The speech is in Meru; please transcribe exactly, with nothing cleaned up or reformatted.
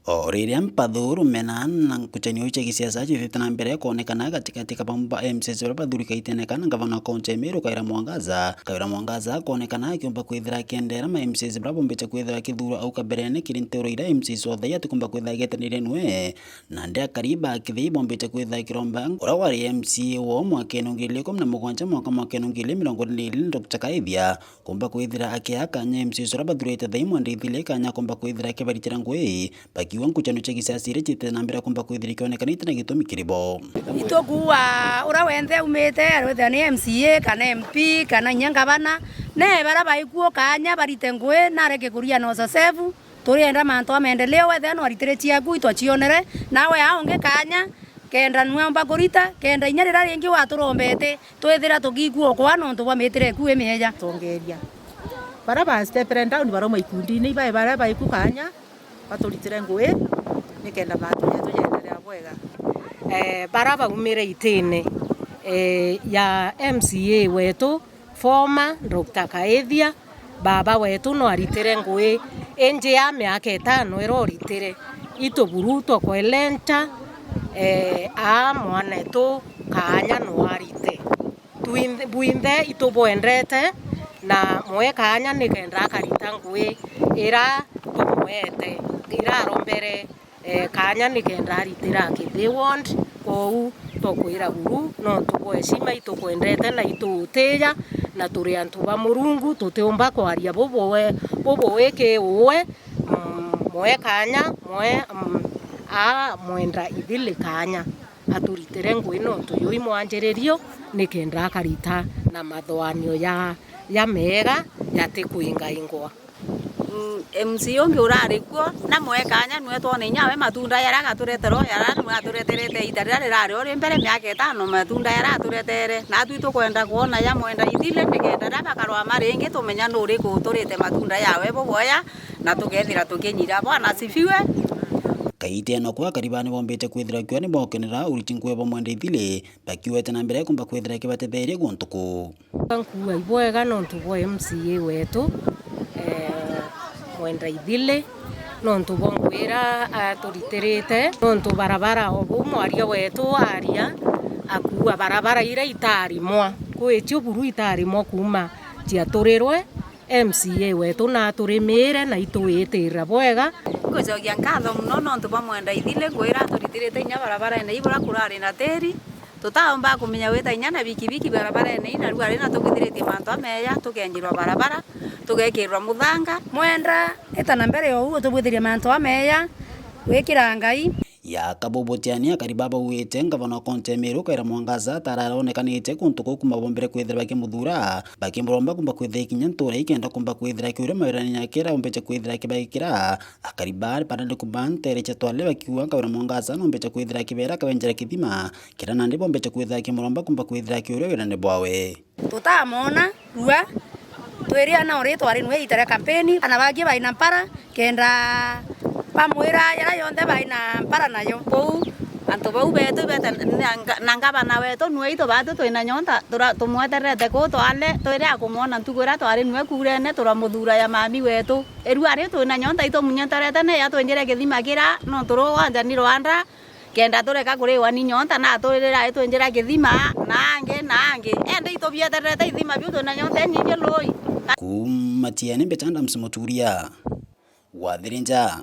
O riria mpathu, rumena na nkucanio cia gisiasa ciithite na mbere kwonekana gatigati ka bamwe ba M C As baria bathurikaitene kana ngavana wa kaunti ya Meru Kawira Mwangaza, Kawira Mwangaza akoonekana akiumba kwithira akiendeera ma M C As baria bombite kwithira akithuurwa au kaberene kiri nteuro iria M C As othe atikumba kwithira agetanire nwe. Nandi akari ba Kithii bombite kwithira akiromba uria wari M C A wao mwakene wa ngiri igiri ikumi na mugwanja mwanka mwakene wa ngiri igiri mirongo iri na iiri, Doctor Kaithia, kumba kwithira akiaa kanya M C As uria bathurite thaa ii Mwenda Ithile kanya kumba kwithira akibaritira ngugi, bakiuga nkucanio cia gisiasa iria ciitite na mbere kumba kwithira ikionekanite na gitumi kiri bo. Itukuua uria wenthe aumite, arwithira ni M C A kana M P kana inya ngavana, ne baria baikuo kanya barite ngugi, nareke kuria na ucocefu. Turienda mantu a maendeleo, wethira nwaritire ciaku itwacioneere, nawe aa ungi kanya, kenda nwe umba kurita, kenda inya riria ringi waturombete, twithira tugiikua ukwa nontu bwa mitire eku imieja. Tongeria. Baria ba stepere down barauma ikundine, ibae baria baiku kanya, baturitire ngugi, nikenda mantu jetu jenderea bwega. Eh, baria baumire itine, eh, ya M C A wetu, former Doctor Kaithia, baba wetu no aritire ngugi, injia miaka itano iria oritire, itu buru twa kwelencha, eh, aa mwanetu kanya no arite. Twinthe, bwinthe itubwendete, na mwe kanya nikenda akarita ngugi ira tumwete, irarombere. Eh, kanya nikenda aritira Kithii ward, kwou tukwira buru nontu bwa heshima itukwendete na ituutija, na turi antu ba Murungu, tutiumba kwaria bubuwe, bubuwi ki uwe, mm, mwe kanya, mwe, mm, aa Mwenda Ithili kanya aturitire ngugi nontu yui mwanjiririo, nikenda akarita na mathoanio ja, ja meega jatikwingaingwa. Mm, M C A ungi urari kuo, na mwe kanya nwe twone inya we matunda jaria agaturetera o jaria nwe atureterete iita riria rirari o ri mbere miaka itano, matunda jaria aturetere. Natwi tukwenda kwona ja Mwenda Ithile, nikenda riria bakarwama ringi tumenya nu uriku uturite matunda jawe buboya, na tukethira tukinyira. Bwana asifiwe. Kaiteno kwa akari baa ni bombite kwithira kiuria ni bokenera uriti ngugi bwa Mwenda Ithile, bakiuete na mbere kumba kwithira kibatetheeria guntu kuu. Nkuua ibwega nontu bwa M C A wetu, eh, Mwenda Ithile, nontu bwa ngugi iria aturitirite, nontu barabara o buu mwaria wetu aria, akuua barabara iria itarimwa, kwitio buru itarimwa kuuma ciaturirwe, M C A wetu na aturimire na itwiitirira bwega. Ngucokia nkatho mono nontu bwa Mwenda Ithile, ngugi iria aturitirite inya barabarene ii buria kurari na tiiri, tutaumba kumenya gwita inya na bikibiki barabarene ii, na riu ari na tukwithiritie mantu ameeja, tukenjirwa barabara, tugekirirwa muthanga. Mwenda, ita na mbere o uu utubwithirie mantu ameeja gwikira Ngai. Ya kabubutiani akari baa bauite ngavana wa kaunti ya Meru Kawira Mwangaza atararonekanite kuntu kuu kuma bombere kwithira bakimuthuura, bakimuromba kumba kwithira kinya ntuura ikenda kumba kwithira kiuria mawirani yake ira ombete kwithira kibagikira. Akari baa barenda kumba ntere cia Twale bakiuga Kawira Mwangaza nombete kwithira kibera kawenjera kithima, kira nandi bombete kwithira kimuromba kumba kwithira kiuria wirane bwawe. Tutamona rua, twiri ana uri twari nwe iita ria kampeni, ana bangi baina mpara, kenda bamwira jaria yonthe baina mpara nayo. Kwou antu bau betu bete na nga-, na ngavana wetu nwe itu batu twina nyonta, tura-, tumwetererete kuu Twale, twiri akumwona ntuku iria twari nwe kuurene, turamuthuura ja mami wetu. Iru ari twina nyonta itumunyeterete, neja twinjire kithima kira, nontu ruu gwanja ni rwanda. Kenda tureka kuriwa ni nyonta, na atwirira itwinjira kithima, na angi, na angi. Ende itubietererete ithima biu twina nyonta inyingi lui. Kuuma Tiene, Mbeta Adams Muturia, Wathirinja.